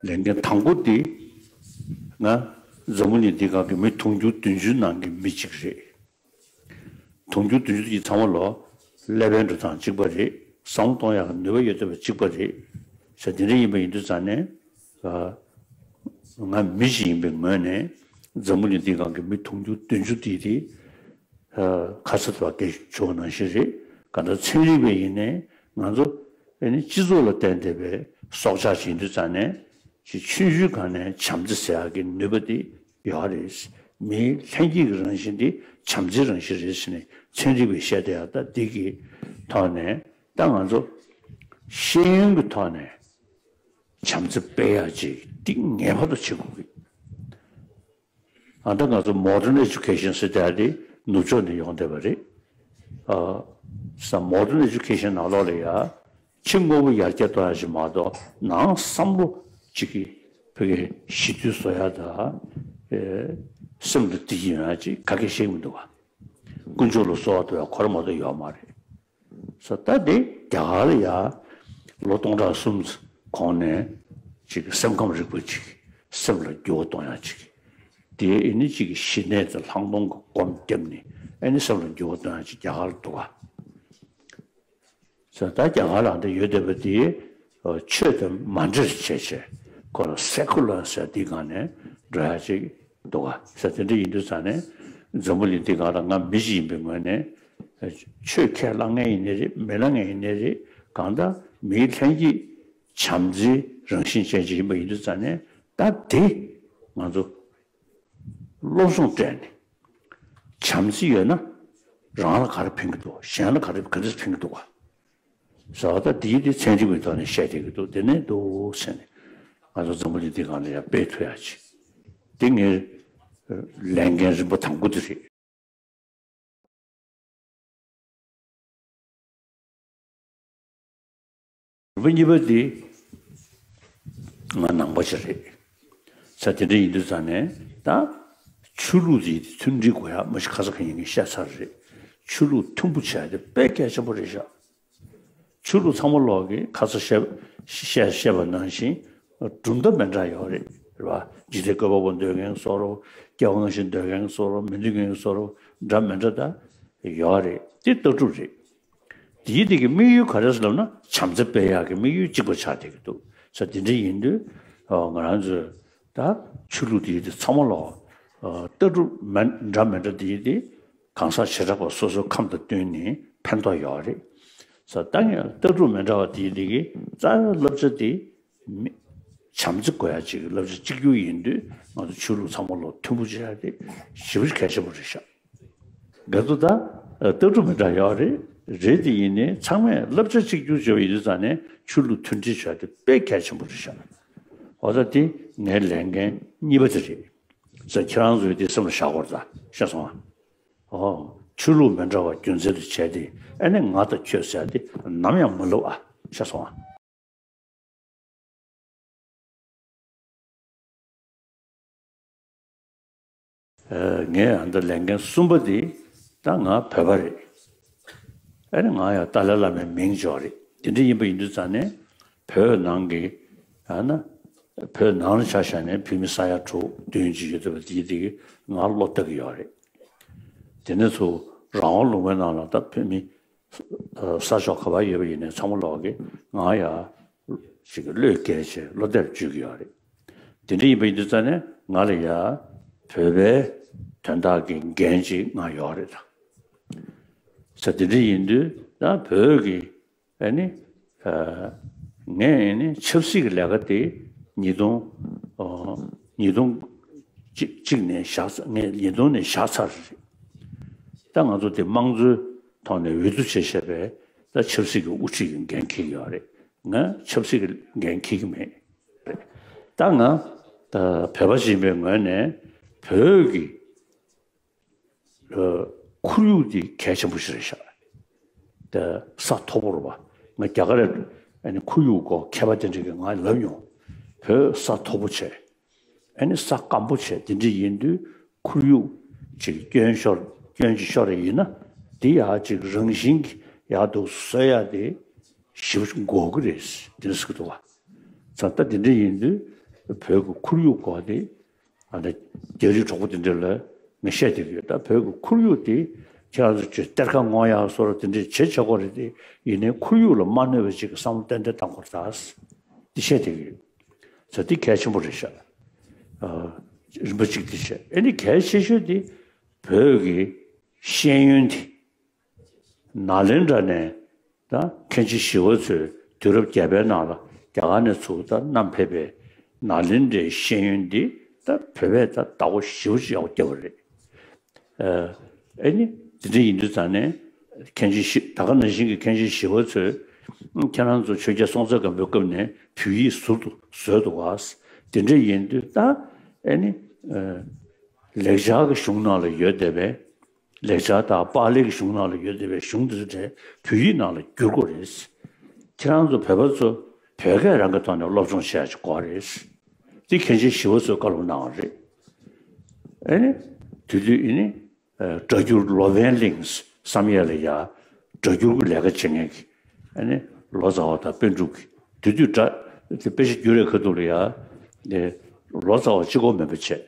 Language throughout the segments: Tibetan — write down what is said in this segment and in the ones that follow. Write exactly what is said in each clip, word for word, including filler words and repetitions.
ལས་འགན་དང་པོ་དེ་ང་འཛམ་བུ་གླིང་འདི་སྒང་གི་མི་དུང་ཕྱུར་བདུན་ཅུ་ནང་གི་མི་གཅིག་རེད། དུང་ཕྱུར་བདུན་ཅུ་དེ་ཚང་མ་ལོ་ཀླད་པའི་འགྲོ་སྟངས་གཅིག་པ་རེད། བསམ་བློ་གཏོང་ཡག་གི་ནུས་པ་ཡོད་བསྡད་པ་གཅིག་པ་རེད། ཟེར་དེ་འདྲ་ཡིན་པ་ཡིན་དུས་ཙང་ནས་ང་མི་ཞིག་ཡིན་པའི་ངོས་ནས་འཛམ་བུ་གླིང་འདི་སྒང་གི་མི་དུང་ཕྱུར་བདུན་ཅུ་དེ་དེ་ཁ་ཚ་དེ་བ་སྐད་ཆ་བྱུང་བ་ནང་བཞིན་རེད། ག་འདྲ་ཚན་རིག་པ་ཡིན་ནའི་ང་ཚོ་ཨ་ནི་སྤྱི་ཚོགས་ལ་བརྟེན་བསྡད་པའི་སྲོག་ཆགས་ཤིག་ཡིན་དུས་ཙང་ནས་ཅིག་ཆུང་ཆུང་སྒང་ནས་བྱམས་བརྩེ་ཟེར་ཡག་གི་ནུས་པ་དེ་ཡོད་རེད། མིའི་ལྷན་སྐྱེས་ཀྱི་རང་བཞིན་དེ་བྱམས་བརྩེའི་རང་བཞིན་རེད་ཟེར་ནས་ཚན་རིག་པས་བཤད་བསྡད་ཡག་ད་འདི་གི་ཐོག་ནས་ད་ང་ཚོ་ཤེས་ཡོན་གྱི་ཐོག་ནས་བྱམས་བརྩེ་སྤེལ་ཡག་ཅིག་འདི་ངེས་པར་དུ་བྱེད་དགོས་ཀྱི། ཨ་ད་ང་ཚོ་modern education ཟེར་དེ་ནུབ་ཕྱོགས་ནས་ཡོང་བསྡད་པ་རེད། ཨ་ས་modern education ནང་ལོགས་ལ་ཡ་ཕྱི་དངོས་པོ་ཡར་རྒྱས་གཏོང་ཡག་ཞིག་མ་གཏོགས་ནང་བསམ་བློ་གཅིག་གི་ཕ་གི་ཞི་དུལ་བཟོ་ཡག་དང་ཨེ་སེམས་ལ་བདེ་སྐྱིད་ཡོང་ཡག་ཅིག་ག་གེ་ཤེས་ཀྱི་མི་འདུག་བ། དཀོན་མཆོག་ལ་གསོལ་བ་འདེབས་ཡག་ཁོ་རང་མ་གཏོགས་ཡོད་མ་རེད། ས་ད་དེ་རྒྱ་གར་ལ་ཡ་ལོ་སྟོང་ཕྲག་གསུམ་གོང་ནས་ཅིག་སེམས་ཁམས་རིག་པ་ཅིག་སེམས་ལ་འགྱུར་བ་གཏོང་ཡག་ཅིག་དེ་ཨེ་ནི་ཅིག་ཞི་གནས་དང་ལྷག་མཐོང་གི་སྒོམ་བརྒྱབ་ནས་ཨེ་ནི་སེམས་ལ་འགྱུར་བ་གཏོང་ཡག་ཅིག་རྒྱ་གར་ལ་འདུག་ག། ས་ད་རྒྱ་གར་ལ་འདི་ཡོད་བསྡད་པ་དེ་ཆོས་དང་མ་འདྲེས་བྱས་བྱས་ཁོ་ལ་secular ཟེར་དེ་སྒང་ནས་འགྲོ་ཡག་ཅིག་འདུག་ག། ས་དེ་འདྲ་ཡིན་དུས་ཙང་ནས་འཛམ་བུ་གླིང་འདི་སྒང་ལ་ང་མི་ཞིག་ཡིན་པའི་ངོས་ནས་ཆོས་ཁས་བླངས་མཁན་ཡིན་ནའི་རེད་མི་བླངས་མཁན་ཡིན་ནའི་རེད། གང་ལྟར་མིའི་ལྷན་སྐྱེས་བྱམས་བརྩེའི་རང་བཞིན་ཅན་ཅིག་ཡིན་པ་ཡིན་དུས་ཙང་ནས་ད་དེ་ང་ཚོ་སློབ་སྦྱོང་སྤྲད་ནས་བྱམས་བརྩེ་ཡོད་ན་རང་ལ་ག་རེ་ཕན་གྱི་འདུག་གཞན་ལ་ག་རེ་ག་འདྲ་ཕན་གྱི་འདུག་ག། ཟེར་བ་ད་དེའི་དེ་ཚན་རིག་པའི་ཐོག་ནས་བཤད་བསྡད་ཀྱི་འདུག་དེ་ནས་འདུག་ཟེར་ནས་ང་ཚོ་འཛམ་བུ་གླིང་འདི་སྒང་ལ་ཡང་སྤེལ་ཐུབ་ཡག་ཅིག་དེ་ངའི་ལས་འགན་རིམ་པ་དང་པོ་དེ་རེད། རིམ་པ་གཉིས་པ་དེ་ང་ནང་པ་ཞིག་རེད། ས་དེ་འདྲ་ཡིན་དུས་ཙང་ནས་ད་ཆོས་ལུགས་དེ་མཐུན་སྒྲིལ་དགོས་ཡག་མ་གཞི་ཁ་ས་ཁ་ཉིན་གྱི་བཤད་ཚར་རེད། ཆོས་ལུགས་མཐུན་པོ་བྱས་ཏེ་དཔེ་གལ་ཆེན་པོ་རེད་ཤག་ཆོས་ལུགས་ཚང་མ་ལོག་གིས་ཁ་ས་བཤད་བཤད་བཤད་པ་ནང་བཞིན་གྲུབ་མཐའ་མི་འདྲ་ཡོད་རེད། རེད་བ། འཇིག་རྟེན་བཀོད་པ་པོ་འདོད་མཁན་བཟོ་འདྲ་བོ། སྐྱེ་བ་སྔ་ཕྱི་འདོད་མཁན་བཟོ་འདྲ་བོ། མི་འདོད་མཁན་བཟོ་འདྲ་བོ། འདྲ་མི་འདྲ་ད་ཡོད་རེད། དེ་ལྟ་གྲུབ་རེད། དེའི་དེ་གི་དམིགས་ཡུལ་ག་རེ་ཟེར་ལབ་ན་བྱམས་བརྩེ་སྤེལ་ཡག་གི་དམིགས་ཡུལ་གཅིག་པ་ཆགས་བསྡད་ཀྱི་འདུག་ས་དེ་འདྲ་ཡིན་དུས་ང་རང་ཚོས་ད་ཆོས་ལུགས་དེའི་དེ་ཚང་མ་ལོག་ལྟ་གྲུབ་མ་འདྲ་མི་འདྲ་དེའི་དེ་གང་ཟག་བྱེ་བྲག་པ་སོ་སོའི་ཁམས་དང་བསྟུན་ནས་ཕན་ཐོགས་ཡོད་རེད། ས་ད་ངས་ལྟ་གྲུབ་མི་འདྲ་བ་དེའི་དེ་གི་རྩ་བའི་བསླབ་བྱ་དེ་མི་བྱམས་བརྩེ་དགོས་ཡག་ཅིག་གི་བསླབ་བྱ་གཅིག་གྱུར་ཡིན་དུས་ང་ཚོ་ཆོས་ལུགས་ཚང་མ་ལོག་མཐུན་པོ་བྱེད་ཡག་དེ་ཞེ་པོ་གལ་ཆེན་པོ་རེད་ཤག་ག་ཚོད་ད་ལྟ་གྲུབ་མི་འདྲ་ཡོད་རེད། རེད་དེ་ཡིན་ནའི་ཚང་མས་བསླབ་བྱ་གཅིག་གྱུར་བྱས་པ་ཡིན་དུས་ཙང་ནས་ཆོས་ལུགས་མཐུན་སྒྲིལ་བྱས་ཏེ་དཔེ་གལ་ཆེན་པོ་རེད་ཤག་འོ་ད་དེ་ངའི་ལས་འགན་གཉིས་པ་དེ་རེད། ཙང་ཁྱེད་རང་ཚོས་དེ་སེམས་ལ་བཞག་དགོས་རེད་ད། ཤེས་སོང་ཨ། ཨོ། ཆོས་ལུགས་མི་འདྲ་བ་རྒྱུ་མཚན་དུ་བྱས་ཏེ་ཨ་ནི་ང་དང་ཁྱོད་ཟེར་ཏེ་ནམ་ཡང་མ་ལབ་ཨ། ཤེས་སོང་ཨ། ངས་ཨ་འདི་ལས་འགན་གསུམ་པ་འདི་ད་ང་བོད་པ་རེད། ཨ་ནི་ང་ཡང་ཏཱ་ལའི་བླ་མའི་མིང་འཇོག་རེད། དེ་འདྲ་ཡིན་པ་ཡིན་དུས་ཙང་ནས་བོད་ནང་གི་ཨ་ན་བོད་ནང་ལ་ཆ་བཞག་ནས་བོད་མི་ས་ཡ་དྲུག་བདུན་ཅིག་ཡོད་བསྡད་པ་དེ་དེ་གི་ང་བློ་གཏད་ཀྱི་ཡོད་རེད། དེ་ནས་ཚུར་རང་དབང་ལུང་པའི་ནང་ལ་ད་བོད་མི་ས་ཕྱོགས་ག་པར་ཡོད་པ་ཡིན་ནའི་ཚང་མ་ལོག་གི་ང་ཡང་ཅིག་བློས་འགེལ་བྱས་བློ་གཏད་བཅོལ་གྱི་ཡོད་རེད། དེ་འདྲ་ཡིན་པ་ཡིན་དུས་ཙང་ནས་ང་ལ་ཡ་བོད་པའི་དོན་དག་གི་འགན་ཅིག་ང་ཡོད་རེད་ད། ས་དེ་འདྲ་ཡིན་དུས་ད་བོད་ཀྱི་ཨ་ནི་ངས་ཨ་ནི་ཆབ་སྲིད་ཀྱི་ལས་ཀ་དེ་ཉིས་སྟོང་ཉིས་སྟོང་གཅིག་གཅིག་ནས་བཞག་ངས་ཉིས་སྟོང་ནས་བཞག་ཚར་རེད། ད་ང་ཚོ་དེ་དམངས་གཙོའི་ཐོག་ནས་འོས་བསྡུ་བྱས་བྱས་པའི་ད་ཆབ་སྲིད་ཀྱི་དབུ་ཁྲིད་ཀྱི་འགན་འཁྱེར་གྱི་ཡོད་རེད། ང་ཆབ་སྲིད་ཀྱི་འགན་འཁྱེར་གྱི་མེད། ད་ང་ད་བོད་པ་ཞིག་ཡིན་པའི་ངོས་ནས་བོད་ཀྱི་ཁོར་ཡུག་འདི་གལ་ཆེན་པོ་ཞིག་རེད་ཤག་ད་ས་མཐོ་པོ་རེད་པ། ང་རྒྱ་གར་ཨ་ནི་ཁོར་ཡུག་སྐོར་མཁས་པ་དེ་འདྲ་གིས་ང་ལབ་མྱོང་། བོད་ས་མཐོ་པོ་བྱས། ཨ་ནི་ས་སྐམ་པོ་བྱས་དེ་འདྲ་ཡིན་དུས་ཁོར་ཡུག་ཅིག་སྐྱོན་ཤོར་སྐྱོན་ཅིག་ཤོར་ཡིན་ན་དེ་ཡག་ཅིག་རང་བཞིན་གྱི་ཡག་འདུག་བཟོ་ཡག་དེ་ཞེ་པོ་ཅིག་དགོས་ཀྱི་རེད་དེ་འདྲ་ཟེར་གྱི་འདུག་བ། ཙང་ད་དེ་འདྲ་ཡིན་དུས་ བོད་ཀྱི་ཁོར་ཡུག་སྐོར་དེ། ཨ་ནི་རྒྱ་རིགས་གྲོགས་པོ་དེ་འདྲ་ལ་ངས་བཤད་བསྡད་ཀྱི་ཡོད། ད་བོད་ཀྱི་ཁོར་ཡུག་དེ་ཁྱེད་རང་ཚོ་ཆོས་གཏེར་ཁ་སྔོག་ཡག་བཟོ་འདྲ་དེ་འདྲས་བྱེད་བྱེད་དགོས་རེད་དེ། ཡིན་ནའི་ཁོར་ཡུག་ལ་མ་གནོད་པ་ཅིག་གི་བསམ་བློ་ཏན་ཏན་གཏང་དགོས་རེད་ད། འདི་བཤད་བསྡད་ཀྱི་ཡོད། ཟེར་འདི་གལ་ཆེན་པོ་རེད་ཤག་ཨ། རིམ་པ་གཅིག་འདི་བཤད། ཨ་ནི་གལ་ཆེ་ཤོས་དེ་བོད་ཀྱི་ཤེས་ཡོན་དེ། ནཱ་ལེནྡྲ་ནས་ད་མཁན་ཆེན་ཞི་བ་འཚོས་དུས་རབས་བརྒྱད་པའི་ནང་ལ་རྒྱ་གར་ནས་ཚུར་ད་བསྣམས་ཕེབས་པའི་ནཱ་ལེནྡྲའི་ཤེས་ཡོན་འདི་ད་བོད་པས་ད་བདག་པོ་ཞེ་པོ་ཅིག་ཡག་པོ་བརྒྱབ་པ་རེད། ཨ་ནི་དེ་འདྲ་ཡིན་དུས་ཙང་ནས་མཁན་ཆེན་ཞི། ད་ག་ནང་བཞིན་གྱི་མཁན་ཆེན་ཞི་བ་འཚོས་ཁྱེད་རང་ཚོ་ཆོས་རྒྱལ་སྲོང་བཙན་སྒམ་པོའི་སྐབས་ནས་བོད་ཡིག་ཟུར་དུ་བཟོས་འདུག་ག། དེ་འདྲ་ཡིན་དུས་ད་ཨ་ནི་ལེགས་སྦྱར་གྱི་གཞུང་ནང་ལ་ཡོད་བསྡད་པའི། ལེགས་སྦྱར་དང་པཱ་ལིའི་གཞུང་ནང་ལ་ཡོད་བསྡད་པའི་གཞུང་དེ་ཚོ་བོད་ཡིག་ནང་ལ་བསྒྱུར་དགོས་རེད། ཁྱེད་རང་ཚོ་བོད་པ་ཚོ་བོད་སྐད་རང་གི་ཐོག་ནས་སློབ་སྦྱོང་བྱེད་ཡག་ཅིག་དགོས་རེད། དེ་མཁན་ཆེན་ཞི་བ་འཚོས་བཀའ་སློབ་གནང་བ་རེད། ཨ་ནི་དེ་དུས་ཨ་ནི་སྒྲ་བསྒྱུར་ལོ་པཎ་གླིང་བསམ་ཡས་ལ་ཡ་སྒྲ་བསྒྱུར་གྱི་ལས་ཀ་བྱེད་མཁན་གྱི་ཨ་ནི་ལོ་ཙཱ་བ་དང་པཎ་གྲུབ་ཀྱི་དེ་དུས་སྒྲ་དེ་དཔེ་ཆ་བསྒྱུར་བའི་ཁ་ཐུག་ལ་ཡ་དེ་ལོ་ཙཱ་བ་གཅིག་པོ་མིན་པ་བྱས།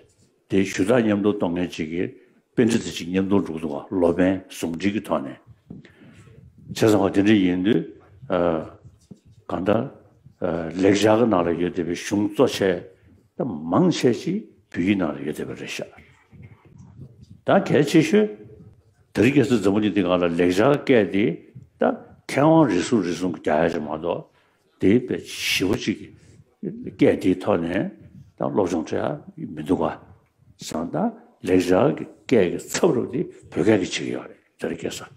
དེ་ཞུ་དག་མཉམ་དུ་གཏོང་མཁན་ཅིག་གིས་པཎྜི་ཏ་ཅིག་མཉམ་དུ་འགྲོ་གི་འདུག་ག། ལོ་པཎ་ཟུང་འབྲེལ་གྱི་ཐོག་ནས། བྱས་ཙང་བ་དེ་འདྲ་ཡིན་དུས་ཨ། གང་ལྟར་ཨ། ལེགས་སྦྱར་གྱི་ནང་ལ་ཡོད་བསྡད་པའི་གཞུང་གཙོ་ཆེ་ད་མང་ཆེ་ཅིག་བོད་ཡིག་ནང་ལ་ཡོད་བསྡད་པ་རེད་ཤག་ད་གལ་ཆེ་ཤོས་དེ་རིང་ཁ་སང་འཛམ་བུ་གླིང་འདི་སྒང་ལ་ལེགས་སྦྱར་སྐད་འདི་ད་མཁས་དབང་རེ་ཟུང་རེ་ཟུང་གིས་རྒྱག་ཡ་ཅིག་མ་གཏོགས། དེ་དཔེ་ཞེ་པོ་ཅིག་གི་སྐད་དེའི་ཐོག་ནས་ད་སློབ་སྦྱོང་སྤྲད་ཡ་མི་འདུག་ག། བྱས་ཙང་ད་ལེགས་སྦྱར་གྱི་སྐད་ཀྱི་ཚབ་རོགས་དེ་བོད་སྐད་ཀྱིས་བྱེད་ཀྱི་ཡོད་རེད། དེ་རིང་ཁ་སང་།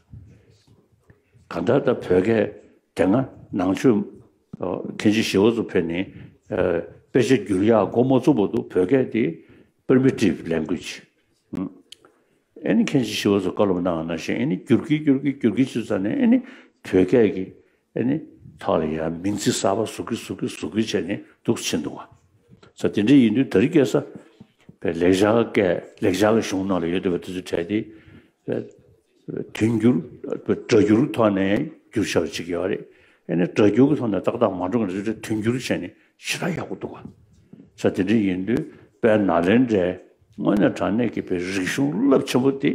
གང་ལྟར་ད་བོད་སྐད་དེ་སྔ་ནང་ཆོས་ཨ། མཁན་ཆེན་ཞི་བ་འཚོ་ཕེབས་ནས་ཨ། དཔེ་ཆ་བསྒྱུར་ཡག་འགོ་མ་བཙུགས་བར་དུ་བོད་སྐད་དེ་primitive language། ཨ་ནི་མཁན་ཆེན་ཞི་བ་འཚོས་བཀའ་སློབ་གནང་བ་ནང་བཞིན་ཨ་ནི་བསྒྱུར་གྱིན་བསྒྱུར་གྱིན་བསྒྱུར་གྱིན་བྱས་ཙང་ནས་ཨ་ནི་བོད་སྐད་ཀྱི་ཨ་ནི་ཐོག་ལ་ཡང་མིང་ཚིག་གསར་པ་བཟོ་གི་བཟོ་གི་བཟོ་གི་བྱས་ནས་འདུག་ཕྱིན་འདུག་བ། ས་དེ་འདྲ་ཡིན་དུས་དེ་རིང་ཁ་སང་བའི་ལེགས་སྦྱར་སྐད་ལེགས་སྦྱར་གྱི་གཞུང་ནང་ལ་ཡོད་བསྡད་པ་དེ་ཚོ་བྲལ་ཏེ་དོན་བསྒྱུར་སྒྲ་བསྒྱུར་ཐོག་ནས་བསྒྱུར་བྱ་བ་ཅིག་ཡོད་རེད། ཨ་ནི་སྒྲ་བསྒྱུར་གྱི་ཐོག་ནས་ཏག་ཏག་མ་འགྲོ་གི་རེད། དོན་བསྒྱུར་བྱས་ནས་ཞེ་དྲག་ཡག་པོ་འདུག་བ། ས་དེ་འདྲ་ཡིན་དུས་དཔལ་ནཱ་ལེནྡྲའི་དངོས་གནས་དྲང་གནས་ཀྱི་བའི་རིག་གཞུང་རླབས་ཆེན་པོ་དེ་ང་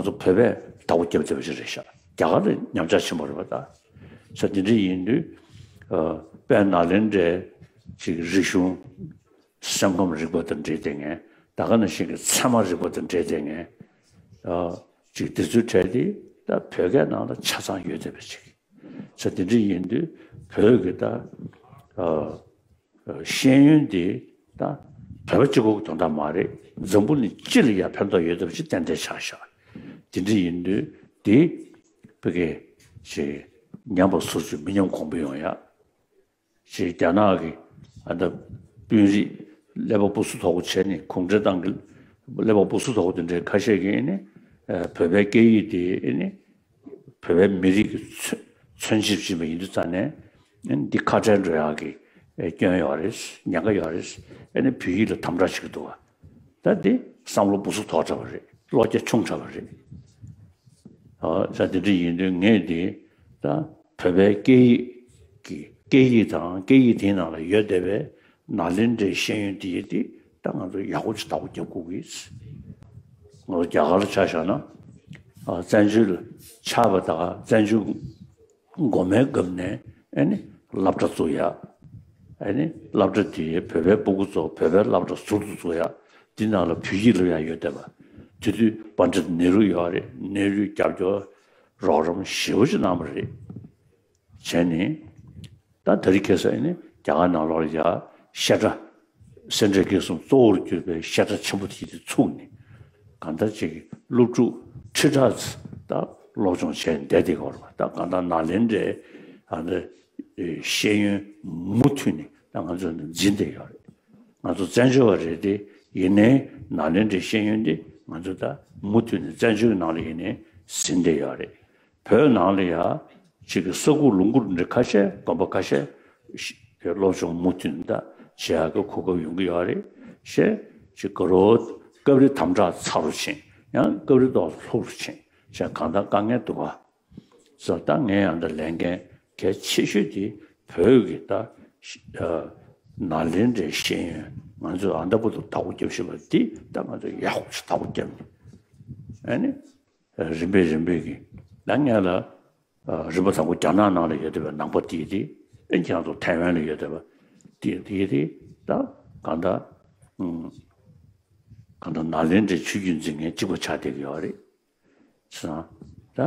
ཚོ་བོད་པས་བདག་པོ་བརྒྱབ་བསྡད་པ་ཞིག་རེད་ཤག་རྒྱ་གར་ལ་ཉམས་ཆག་ཕྱིན་པ་རེད་པ་ད། ས་དེ་འདྲ་ཡིན་དུས་ཨ། དཔལ་ནཱ་ལེནྡྲའི་ཅིག་རིག་གཞུང་སེམས་ཁམས་རིག་པ་དང་འབྲེལ་བསྡད་མཁན། ད་ག་ནང་བཞིན་གྱི་ཚད་མ་རིག་པ་དང་འབྲེལ་བསྡད་མཁན་ཨ། ཅིག་དེ་ཚོའི་གྲས་དེ་ད་བོད་སྐད་ནང་ལ་ཆ་ཚང་ཡོད་བསྡད་པ་ཅིག་ས་དེ་འདྲ་ཡིན་དུས་བོད་ཀྱི་ད་ཨ། ཤེས་ཡོན་འདི་ད་བོད་པ་གཅིག་པོ་གི་དོན་དག་མ་རེད། འཛམ་བུ་གླིང་སྤྱི་ལ་ཡང་ཕན་ཐོགས་ཡོད་བསྡད་པ་ཞིག་ཏན་ཏན་ཆགས་ཤག་དེ་འདྲ་ཡིན་དུས་འདི་བོད་སྐད་ཞེས་ཉམས་པ་སོར་ཆུད་མི་ཉམས་གོང་འཕེལ་ཡོང་ཡ། ཞེས་རྒྱ་ནག་གི་ཨ་ད་དཔོན་རིགས་ཀླད་པ་སྤུ་སུ་དོག་པོ་བྱས་ནས་གུང་ཁྲན་ཏང་གི་ཀླད་པ་སྤུ་སུ་དོག་པོ་དེ་འདྲའི་ཁ་ཤས་ཀྱིས་ནི་ཨ་བོད་པའི་སྐད་ཡིག་དེ་ནི་བོད་པའི་མི་རིགས་ཀྱི་མཚོན་མཚོན་བྱེད་བྱེད་པ་ཡིན་དུས་ཙང་ནས་འདི་ཁ་བྲལ་འགྲོ་ཡག་གི་སྐྱོན་ཡོད་རེད། ཉེན་ཁ་ཡོད་རེད། ཨ་ནི་བོད་ཡིག་ལ་དམ་དྲག་བྱེད་ཀྱི་འདུག་བ། ད་འདི་བསམ་བློ་སྤུ་སུ་དོག་དྲགས་པ་རེད། བློ་རྒྱ་ཆུང་དྲགས་པ་རེད། ཨ་ད་འདི་འདྲ་ཡིན་དུས་ངས་འདི་ད་བོད་པའི་སྐད་ཡིག་གི་སྐད་ཡིག་དང་སྐད་ཡིག་དེའི་ནང་ལ་ཡོད་བསྡད་པའི་ནཱ་ལེནྡྲའི་ཤེས་ཡོན་དེ་ཡིན་དེ་ད་ང་ཚོ་ཡག་པོ་ཅིག་བདག་པོ་རྒྱབ་དགོས་ཀྱི། ང་ཚོ་རྒྱ་གར་ལ་ཆ་བཞག་ན་ཨ་བཙན་བྱོལ་ལ་ཆགས་པ་དང་བཙན་བྱོལ་མགོ་མའི་སྐབས་ནས་ཨ་ནི་སློབ་གྲྭ་བཙུགས་ཡ། ཨ་ནི་སློབ་གྲྭ་དེ་བོད་པའི་སྤུ་གུ་ཚོ་བོད་པའི་སློབ་གྲྭ་ཟུར་དུ་བཙུགས་ཡ། འདི་ནང་ལ་བོད་ཡིག་སློབ་ཡ་ཡོད་བསྡད་པ། དེ་དུས་པཎྜི་ཏ་ནེ་རུ་ཡོད་རེད། ནེ་རུས་རྒྱབ་སྐྱོར་རོགས་རམ་ཞེ་པོ་ཅིག་གནང་བ་རེད། བྱས་ནས་ད་དེ་རིང་ཁ་སང་ནི་རྒྱ་གར་ནང་ལོགས་ལ་ཡ་བཤད་གྲྭ་སེ་འབྲས་དགེ་གསུམ་གཙོ་བོར་གྱུར་པའི་བཤད་གྲྭ་ཆེན་པོ་དེ་དེ་ཚུགས་ནས་གང་ལྟར་ཅིག་སློབ་ཕྲུག་ཁྲི་ཕྲག་ཙམ་ད་སློབ་སྦྱོང་བྱས་བསྡད་བསྡད་ཡོད་རེད་པ། ད་གང་ལྟར་ནཱ་ལེནྡྲའི་ཨ་ནི་ཤེས་ཡོན་མུ་མཐུད་ནས་ད་ང་ཚོ་ནས་འཛིན་བསྡད་ཡོད་རེད། ང་ཚོ་བཙན་བྱོལ་བ་རེད་དེ་ཡིན་ནའི་ནཱ་ལེནྡྲའི་ཤེས་ཡོན་དེ་ང་ཚོ་ད་མུ་མཐུད་ནས་བཙན་བྱོལ་ནང་ལ་ཡིན་ནའི་ཟིན་བསྡད་ཡོད་རེད། བོད་ནང་ལ་ཡ་ཅིག་གི་ས་ཁུག་ལུང་ཁུག་འདྲ་ཁ་ཤས་དགོན་པ་ཁ་ཤས་ཤི་སློབ་སྦྱོང་མུ་མཐུད་ནས་ད་བྱེད་ཡག་གི་གོ་སྐབས་ཡོང་གི་ཡོད་རེད། ཞེས་ཅིག་དགའ་རབ་སྐབས་རེ་དམ་དྲག་ཚ་རུ་ཕྱིན། ཡང་སྐབས་རེ་ཏོག་ཙམ་ལྷུག་རུ་ཕྱིན། ཞེས་གང་ལྟར་དཀའ་ངལ་འདུག་ག། སོ་ད་ངས་ཡང་ད་ལས་འགན་གལ་ཆེ་ཤོས་དེ་བོད་ཀྱི་ད་ཤི་ཨ་ ནཱ་ལེནྡྲའི་ཤེས་ཡོན་ང་ཚོས་ཨ་མདའ་བར་དུ་བདག་པོ་རྒྱབ་བཞིན་པ་འདི་ད་ང་ཚོས་ཡག་པོ་ཞིག་བདག་པོ་རྒྱབ་ནས། ཨ་ནི་རིམ་པས་རིམ་པས་ཀྱིས་ད་ངས་ལ་རིམ་པ་དང་པོ་རྒྱ་ནག་ནང་ལ་ཡོད་བསྡད་པའི་ནང་པ་དེ་དེ། ཨ་ནི་ཁྱེད་རང་ཚོ་ཐའེ་ཝན་ལ་ཡོད་བསྡད་པ་དེ་དེ་དེ། ད་གང་ལྟར་གང་ལྟར་ནཱ་ལེནྡྲའི་ཆོས་བརྒྱུད་འཛིན་མཁན་གཅིག་པ་ཆགས་བསྡད་ཀྱི་ཡོད་རེད། ད་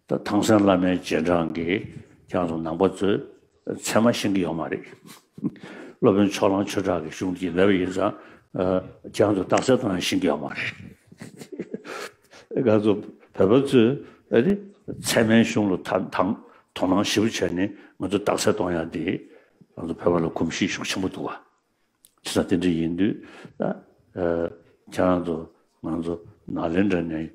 ད་ཐང་སན་བླ་མའི་རྗེས་འབྲང་གིས་ཁྱེད་རང་ཚོ་ནང་པ་ཚོས་ཚད་མ་ཤེས་ཀྱི་ཡོད་མ་རེད། སློབ་དཔོན་ཕྱོགས་གླང་ཆོས་གྲགས་ཀྱི་གཞུང་གིས་ལབ་པ་ཡིན་ཙང་། ཁྱེད་རང་ཚོ་རྟགས་གསལ་གཏོང་ཡ་ཤེས་ཀྱི་ཡོད་མ་རེད། ང་ཚོ་བོད་པ་ཚོས་ཨ་ནི་ཚད་མའི་གཞུང་ལ་ད་དང་དོ་སྣང་ཞེ་པོ་བྱས་ནས་ང་ཚོ་རྟགས་གསལ་གཏོང་ཡ་དེ་ང་ཚོ་བོད་པ་ལ་གོམས་གཤིས་ཤུགས་ཆེན་པོ་འདུག་བ། བྱས་ཙང་དེ་འདྲ་ཡིན་དུས་ད། ཨ། ཁྱེད་རང་ཚོ་ང་ཚོ་ནཱ་ལེནྡྲ་ནས་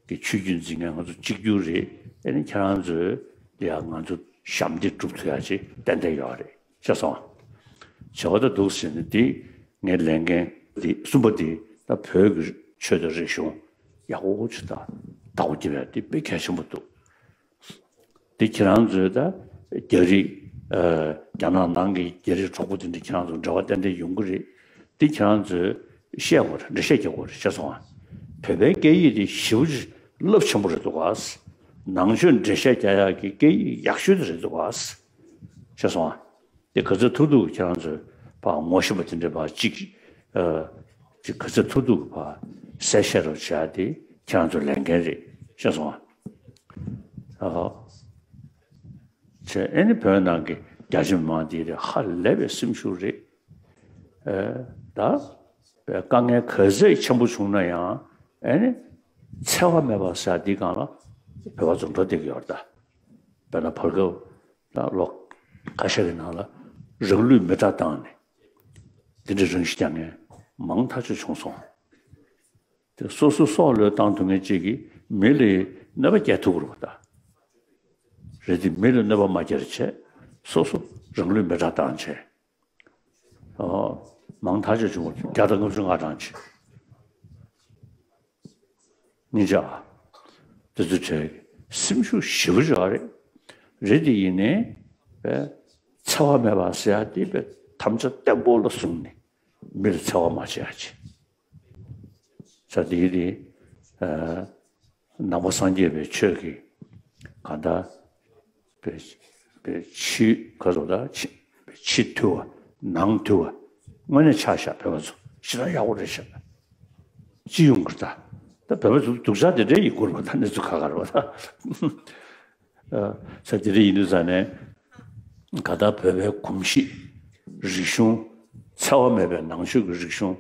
ཀྱི་ཆོས་བརྒྱུད་འཛིན་མཁན་ང་ཚོ་གཅིག་གྱུར་རེད། ཨ་ནི་ཁྱེད་རང་ཚོས་ཡ་ང་ཚོ་ཞབས་འདེགས་སྒྲུབ་ཐུབ་ཡ་ཅིག་ཏན་ཏན་ཡོད་རེད། ཤེས་སོང་ང་། བྱས་པ་ད་འདུག་ཟེར་ནས་འདི་ངའི་ལས་འགན་འདི་གསུམ་པ་འདི་ད་བོད་ཀྱི་ཆོས་དང་རིག་གཞུང་ཡག་པོ་ཅིག་ད་བདག་པོ་རྒྱབ་ཡ་འདི་དཔེ་གལ་ཆེན་པོ་འདུག་འདི་ཁྱེད་རང་ཚོའི་ད་རྒྱ་རིགས། ཨ། རྒྱ་ནག་ནང་གི་རྒྱ་རིགས་གྲོགས་པོ་དེ་འདྲ་ཁྱེད་རང་ཚོ་འབྲེལ་བ་ཏན་ཏན་ཡོང་གི་རེད། འདི་ཁྱེད་རང་ཚོས་བཤད་དགོས་རེད། འགྲེལ་བཤད་རྒྱག་དགོས་རེད། ཤེས་སོང་ང་། བོད་པའི་སྐད་ཡིག་དེ་ཞེ་པོ་ཅིག་རླབས་ཆེན་པོ་རེད་འདུག་ག། ནང་ཆོས་འགྲེལ་བཤད་རྒྱག་ཡག་གི་སྐད་ཡིག་ཡག་ཤོས་དེ་རེད་འདུག་ག། ཤེས་སོང་ང་། དེ་ག་ཚོད་ཐུབ་ཐུབ་ཁྱེད་རང་ཚོས་ཕར་ངོ་ཤེས་པ་དེ་འདྲ་ཕར་གཅིག་ཨ། ཅིག་ག་ཚོད་ཐུབ་ཐུབ་ཕར་གསལ་བཤད་རོགས་བྱ་དེ་ཁྱེད་རང་ཚོའི་ལས་འགན་རེད། ཤེས་སོང་ང་། ཨ། བྱས་ཨ་ནི་བོད་ནང་གི་རྒྱ་ཆེ་མི་མང་དེ་རེད། ཧ་ལས་པའི་སེམས་ཤུགས་རེད། ཨ། ད་དཀའ་ངལ་ག་ཚད་ཆེན་པོ་བྱུང་ན་ཡང་ཨ་ནི་འཚེ་བ་མེད་པ་ཟེར་འདི་སྒང་ལ་བོད་པ་ཚོ་འགྲོ་བསྡད་ཀྱི་ཡོད་རེད་ད། དཔེར་ན་བར་སྐབས་ད་ལོ་ཁ་ཤས་ཀྱི་ནང་ལ་རང་ལུས་མེ་སྲེག་བཏང་ནས་འདི་འདྲའི་རང་ཤི་རྒྱག་མཁན་མང་ཐག་ཆོད་བྱུང་སོང་། དེ་སོ་སོ་སྲོག་བློས་བཏང་ཐུབ་མཁན་གཅིག་གིས་མི་ལ་གནོད་པ་སྐྱེལ་ཐུབ་ཀྱི་རེད་པ་ད། རེད་དེ་མི་ལ་གནོད་པ་མ་སྐྱེལ་བྱས་སོ་སོ་རང་ལུས་མེ་སྲེག་བཏང་བྱས། ཨོ། མང་ཐག་ཆོད་བྱུང་བ་བརྒྱ་དང་ལྔ་བཅུ་ང་གྲངས་བྱས། སྙིང་རྗེ་ཨ། དེ་ཚོ་བྱས་སེམས་ཤུགས་ཞེ་པོ་ཅིག་རེད། རེད་དེ་ཡིན་ནའི་པས་འཚེ་བ་མེད་པ་ཟེར་ཡ་དེ་པས་དམ་བཅའ་བརྟན་པོ་ལ་བཟུང་ནས་མི་ལ་འཚེ་བ་མ་བྱེད་ཡ་ཅིག་ས་དེ་དེ། ཨ། ནང་པ་སངས་རྒྱས་པའི་ཆོས་ཀྱི་གང་ལྟར་པའི་པའི་ཕྱི་ག་ཚོད་ད་ཕྱི་ཕྱི་ཐུལ་བ་ནང་ཐུལ་བ་དངོས་གནས་ཆགས་ཤག་བོད་པ་ཚོ་ཞེ་དྲག་ཡག་པོ་རེད་ཤག་ཅི་ཡོང་གི་རེད་ད། ད་བོད་པ་ཚོ་སྡུག་ཅག་དེ་འདྲའི་ཡིན་དགོས་རེད་པ། ད་གནས་ཚུལ་ཁ་ཁ་རེད་པ་ད། ས་དེ་འདྲ་ཡིན་དུས་ཙང་ནས་ག་ད་བོད་པའི་གོམས་གཤིས་རིག་གཞུང་འཚེ་བ་མེད་པའི་ནང་ཆོས་ཀྱི་རིག་གཞུང་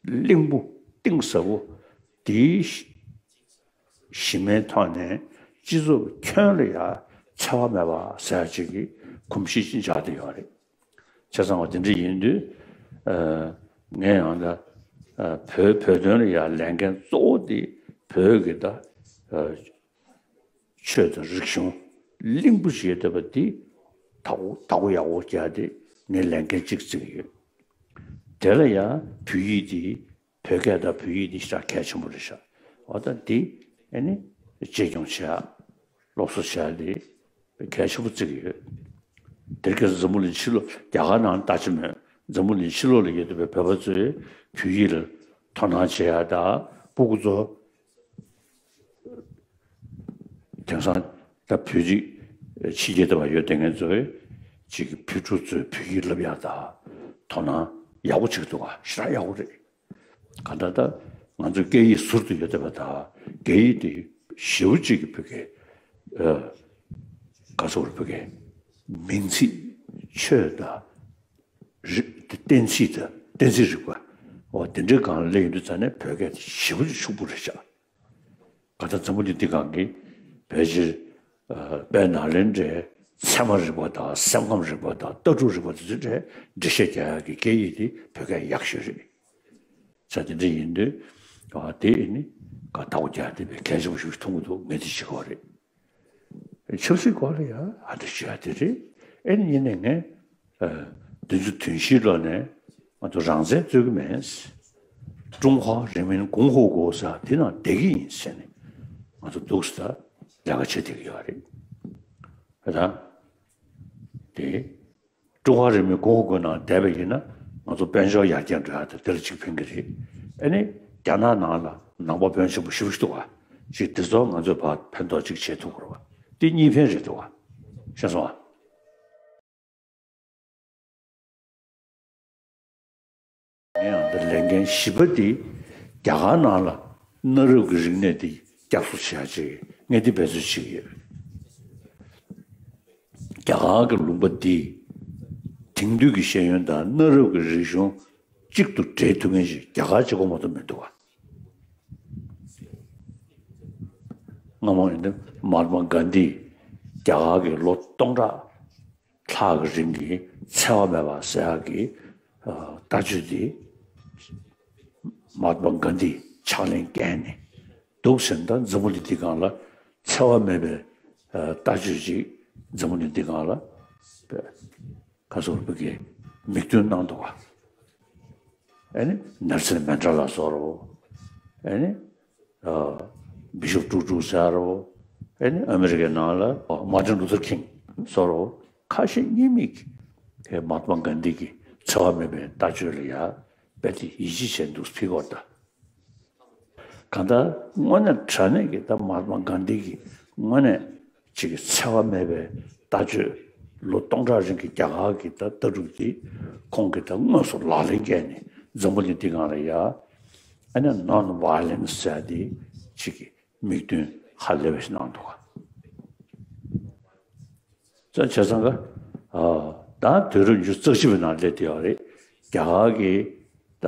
གླིང་བུ་གཏིང་ཟབ་པོ་དེའི་གཞི་མའི་ཐོག་ནས་སྤྱི་ཚོགས་ཁྱོན་ལ་ཡང་འཚེ་བ་མེད་པ་ཟེར་ཡ་ཅིག་གི་གོམས་གཤིས་ཅིག་འཇགས་བསྡད་ཡོད་རེད། བྱས་ཙང་བ་དེ་འདྲ་ཡིན་དུས། ཨ། ངས་ཡང་ད། ཨ། བོད་བོད་དོན་ལ་ཡང་ལས་འགན་གཙོ་བོ་དེ་བོད་ཀྱི་ད། ཨ། ཆོས་དང་རིག་གཞུང་གླིང་བུ་ཞེས་བསྡད་པ་འདི་བདག་པོ་བདག་པོ་ཡག་པོ་རྒྱག་དེ་ངའི་ལས་འགན་གཅིག་བརྩི་གི་ཡོད། དེ་ལ་ཡང་བོད་ཡིག་འདི་བོད་སྐད་དང་བོད་ཡིག་འདི་ཞེ་དྲག་གལ་ཆེན་པོ་རེད་ཤག་འོ་ད་འདི་ཨ་ནི་གཅེས་སྐྱོང་བྱེད་ཡ་སློབ་གསོ་བྱེད་ཡ་འདི་གལ་ཆེན་པོ་བརྩི་གི་ཡོད། དེར་ཁ་སང་འཛམ་བུ་གླིང་ཕྱི་ལོགས་རྒྱ་གར་ནང་ལྟ་ཅི་མོད་འཛམ་བུ་གླིང་ཕྱི་ལོགས་ལ་ཡོད་བསྡད་པའི་བོད་པ་ཚོས་བོད་ཡིག་ལ་དོ་སྣང་བྱེད་ཡ་དང་སྤུ་གུ་ཚོ། དེང་སང་ད་བོད་རིགས་ཕྱི་རྒྱལ་དུ་བ་ཡོད་བསྡད་མཁན་ཚོས་ཅིག་བོད་ཕྲུག་ཚོས་བོད་ཡིག་བསླབ་ཡག་དང་དོ་སྣང་ཡག་པོ་བྱེད་ཀྱི་འདུག་ག་ཞེ་དྲག་ཡག་པོ་རེད། གང་ལྟར་ད་ང་ཚོ་སྐད་ཡིག་ཟུར་དུ་ཡོད་བསྡད་པ་དང་སྐད་ཡིག་དེ་ཞེ་པོ་ཅིག་གི་བོད་སྐད་ཨ་ག་ཚོད་རེད་བོད་སྐད་མིང་ཚིག་ཆོས་དང་རིག་གཏན་ཚིགས་དང་གཏན་ཚིགས་རིག་པ་འོ་དེ་འདྲའི་སྒང་ལ་སླེབས་ཡོང་དུས་ཙང་ནས་བོད་སྐད་དེ་ཞེ་པོ་ཅིག་ཕྱུག་པོ་རེད་ཤག་ག་ད་འཛམ་བུ་གླིང་འདི་སྒང་གི་ཕལ་ཆེར་ཨ་དཔལ་ནཱ་ལེནྡྲའི་ཚད་མ་རིག་པ་དང་སེམས་ཁམས་རིག་པ་དང་ལྟ་གྲུབ་རིག་པ་དེ་ཚོའི་གྲས་འགྲེལ་བཤད་རྒྱག་ཡག་གི་སྐད་ཡིག་དེ་བོད་སྐད་ཡག་ཤོས་རེད། ས་དེ་འདྲ་ཡིན་དུས་ཨ་དེ་ནི་ག་ད་འོ་རྒྱག་བསྡད་པའི་གལ་ཆེན་པོ་ཞིག་མཐོང་གི་འདུག་ངས་དེ་བྱེད་དགོས་རེད། ཆབ་སྲིད་སྐོར་ལ་ཡང་ཨ་འདྲ་ཞུ་ཡ་དེ་རེད། ཨེ་ནི་ཡིན་ནའི་ངས་ཨ་བདུན་ཅུ་དོན་བཞིའི་ལོ་ནས་ང་ཚོ་རང་བཙན་རྩོད་ཀྱི་མེད། 中华人民共和国ཟེར་དེ་ནང་བསྡད་ཀྱི་ཡིན་ཟེར་ནས་ང་ཚོ་འདུག་སེ་ད་ལས་ཀ་བྱེད་བསྡད་ཀྱི་ཡོད་རེད། ད་དེ་ ཀྲུང་ཧྭ་རིང་མོའི་གོང་བུ་ནང་བསྡད་པ་ཡིན་ན་ང་ཚོ་དཔལ་འབྱོར་ཡར་རྒྱས་འགྲོ་ཡག་དེ་དེ་ལ་གཅིག་ཕན་གྱི་རེད། ཨ་ནི་རྒྱ་ནག་ནང་ལ་ནང་པ་དཔོན་ཆེན་པོ་ཞེ་པོ་ཞིག་འདུག་བ། ཅིག་དེ་ཚོ་ང་ཚོས་ཕར་ཕན་ཐོགས་ཅིག་བྱེད་ཐུབ་དགོས་རེད་བ། དེ་གཉིས་ཕན་རེད་འདུག་བ། ཤེས་སོང་བ། ངས་ཡང་འདི་ལས་འགན་བཞི་པ་འདི་རྒྱ་གར་ནང་ལ་གནའ་རབས་ཀྱི་རིག་གནས་འདི་བསྐྱར་གསོ་བྱེད་ཡག་ཅིག་ངས་འདི་འབད་རྩོལ་བྱེད་ཀྱི་ཡོད། རྒྱ་གར་གྱི་ལུང་པ་འདི་དེང་དུས་ཀྱི་ཤེས་ཡོན་དང་གནའ་རབས་ཀྱི་རིག་གཞུང་གཅིག་ཏུ་འདྲེས་ཐུབ་མཁན་ཞིག་རྒྱ་གར་གཅིག་པོ་མ་གཏོགས་མི་འདུག་བ། སྔ་མོ་ཡིན་ན་མ་ཧཱ་ཏ་མ་གྷན་དྷི་རྒྱ་གར་གྱི་ལོ་སྟོང་ཕྲག་ལྷག་གི་རིང་གི་འཚེ་བ་མེད་པ་ཟེར་ཡག་གི་ལྟ་སྤྱོད་དེ་མ་ཧཱ་ཏ་མ་གྷན་དྷི་ཕྱག་ལེན་བཀལ་ནས་འདུག་ཟེར་ན། ད་འཛམ་བུ་གླིང་འདི་སྒང་ལ་འཚེ་བ་མེད་པའི་ལྟ་སྤྱོད་ཅིག་འཛམ་བུ་གླིང་འདི་སྒང་ལ་ག་ཚོད་བོད་ཀྱི་མིག་སྟོན་གནང་འདུག་བ། ཨ་ནི་ནེལ་སན་མན་ཌེ་ལ་ཟེར་རོ། ཨ་ནི་ཨ་བི་ཤོབ་ཀྲུག་ཀྲུག་ཟེར་རོ། ཨ་ནི་ཨ་མི་རི་ཀའི་ནང་ལ་མར་ཏིན་ལུ་ཐར་ཁིང་ཟེར་རོ། ཁ་ཞེ་གཉིས་མེད་ཀྱི་མ་ཧཱ་ཏ་མ་གྷན་དྷི་གི་འཚེ་བ་མེད་པའི་ལྟ་སྤྱོད་ལ་ཡ་རྦད་དེ་ཡིད་ཆེས་བྱས་འདུག་ཕི་གོ་ད། གང་ལྟར་དངོས་གནས་དྲང་གནས་ཀྱི་ད་མ་ཧཱ་ཏ་མ་གྷན་དྷི་གི་དངོས་གནས་ཅིག་གི་འཚེ་བ་མེད་པའི་ལྟ་སྤྱོད་ལོ་སྟོང་ཕྲག་རིང་གི་རྒྱ་གར་གྱི་ད་ལྟ་གྲུབ་འདི་ཁོང་གིས་ད་དངོས་སུ་ལག་ལེན་བཀལ་ནས་འཛམ་བུ་གླིང་འདི་སྒང་ལ་ཡ་ཨ་ནི་ནོན་ཝའི་ལེན་སི་ཟེར་ཡག་འདི་ཅིག་གི་མིག་སྟོན་ཧ་ལས་པ་ཞིག་གནང་འདུག་ག། ཙང་བྱས་ཙང་ག་ཨ་ད་དུས་རབས་ཉི་ཤུ་རྩ་གཅིག་པའི་ནང་སླེབས་བསྡད་ཡོད་རེད། རྒྱ་གར་གྱི་ད་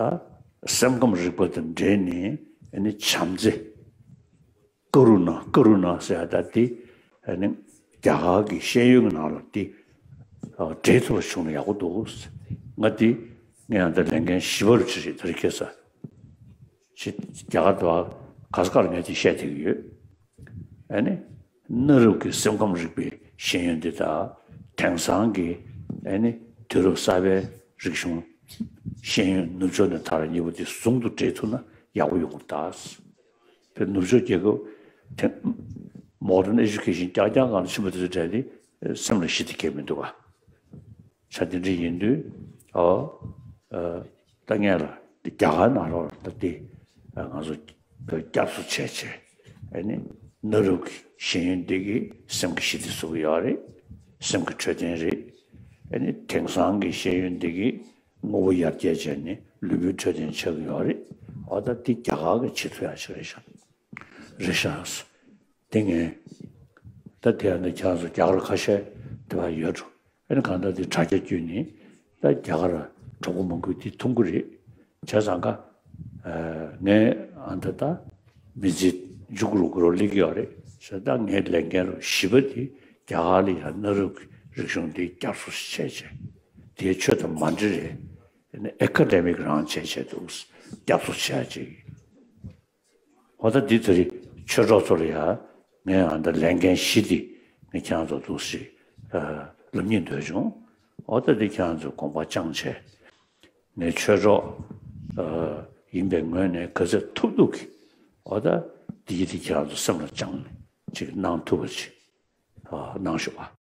སེམས་ཁམས་རིག་པ་དང་འབྲེལ་ནས་ཨ་ནི་བྱམས་བརྩེ། ཀ་རུ་ཎ་ཀ་རུ་ཎ་ཟེར་ཡག་ད་འདི་ཨ་ནི་རྒྱ་གར་གྱི་ཤེས་ཡོན་གྱི་ནང་ལ་འདི་ཨ་འདྲེས་ཐུབ་པ་བྱུང་ན་ཡག་པོ་འདུག། ང་འདི་ངས་ཡང་ད་ལས་འགན་བཞི་པ་རུ་ཅིག་རེད། ད་རེས་ཁ་སང་ཅིག་རྒྱ་གར་དུ་ག་ས་ག་ལ་ངས་ཅིག་བཤད་བསྡད་ཀྱི་ཡོད། ཨ་ནི་གནའ་རབས་ཀྱི་སེམས་ཁམས་རིག་པའི་ཤེས་ཡོན་འདི་དང་དེང་སང་གི་ཨ་ནི་དུས་རབས་གསར་པའི་རིག་གཞུང་ཤེས་ཡོན་ནུབ་ཕྱོགས་ནས་མཐར་གཉིས་པོ་འདི་ཟུང་དུ་འབྲེལ་ཐུབ་ན་ཡག་པོ་ཡོང་གི་རེད་ད། དེ་ནུབ་ཕྱོགས་རྒྱལ་ཁབ་དེ་མོ་ཌན་ཨེ་ཌུ་ཀེ་ཤན་རྐྱང་རྐྱང་སྒང་ལ་ཕྱིན་པ་དེ་ཚོ་འདྲ་ནི་སེམས་ལ་ཞི་བདེ་སྐྱེ་མི་འདུག་ག། ཆ་དེ་འདྲ་ཡིན་དུས་ཨོ་ཨ་ད་ངས་ལ་རྒྱ་གར་ནང་ལོགས་ལ་ད་དེ་ང་ཚོ་བསྐྱར་གསོ་བྱས་བྱས་ཨ་ནི་གནའ་རབས་ཀྱི་ཤེས་ཡོན་འདི་གིས་སེམས་ཀྱི་ཞི་བདེ་བཟོ་གི་ཡོད་རེད། སེམས་ཀྱི་འཕྲོད་བསྟེན་རེད། ཨ་ནི་དེང་སང་གི་ཤེས་ཡོན་འདི་གིས་དངོས་པོ་ཡར་རྒྱས་བྱས་ནས་ལུས་པོའི་འཕྲོད་བསྟེན་ཆགས་ཀྱི་ཡོད་རེད། ཨོ་ད་འདི་རྒྱ་གར་གྱི་བྱེད་ཐུབ་ཡག་ཅིག་རེད་ཤག། རེད་ཤག། དེ་ངས་ད་དེ་ཡང་ནི་ཁྱེད་རང་ཚོ་རྒྱ་གར་ཁ་ཤས་དེ་བ་ཡོད་འགྲོ། ཨ་ནི་གང་ལྟར་དེ་དྲ་རྒྱ་བརྒྱུད་ནས་ད་རྒྱ་གར་གྲོགས་པོ་མང་པོས་དེ་མཐོང་གི་རེད། བྱས་ཙང་ཀ་ཨ་ངས་ཨ་ད་ད་མི་ཚེ་མཇུག་རུ་གུ་རུ་སླེབས་ཀྱི་ཡོད་རེད་ཟེར། ད་ངའི་ལས་འགན་རུ་བཞི་པ་དེ་རྒྱ་གར་ལ་ཡང་གནའ་རབས་ཀྱི་རིག་གཞུང་དེ་བསྐྱར་གསོ་བྱས་བྱས་དེའི་ཆོས་དང་མ་འདྲེས་རེད། ཨ་ནི་ཨེ་ཀ་ཌེ་མིག་རང་བྱས་བྱས་འདུག། བསྐྱར་གསོ་བྱས་བྱས། འོ་ད་འདི་ཚོ་རེད། ཆོས་གྲོགས་ཚོ་ལ་ཡ་ངས་ཨ་ད་ལས་འགན་བཞི་འདི་ངས་ཁྱེད་རང་ཚོ་འདུག་སེ་ལབ་སྙིང་འདོད་བྱུང་། འོ་ད་འདི་ཁྱེད་རང་ཚོས་དགོངས་པ་བཅངས་བྱས་ངས་ཆོས་གྲོགས་ཡིན་པའི་ངོས་ནས་ག་ཚོད་ཐུབ་ཐུབ་ཀྱིས་འོ་ད་འདི་འདི་ཁྱེད་རང་ཚོ་སེམས་ལ་བཅངས་ནས་ཅིག་གནང་ཐུབ་པ་ཅིག་གནང་ཤོག་ཨ།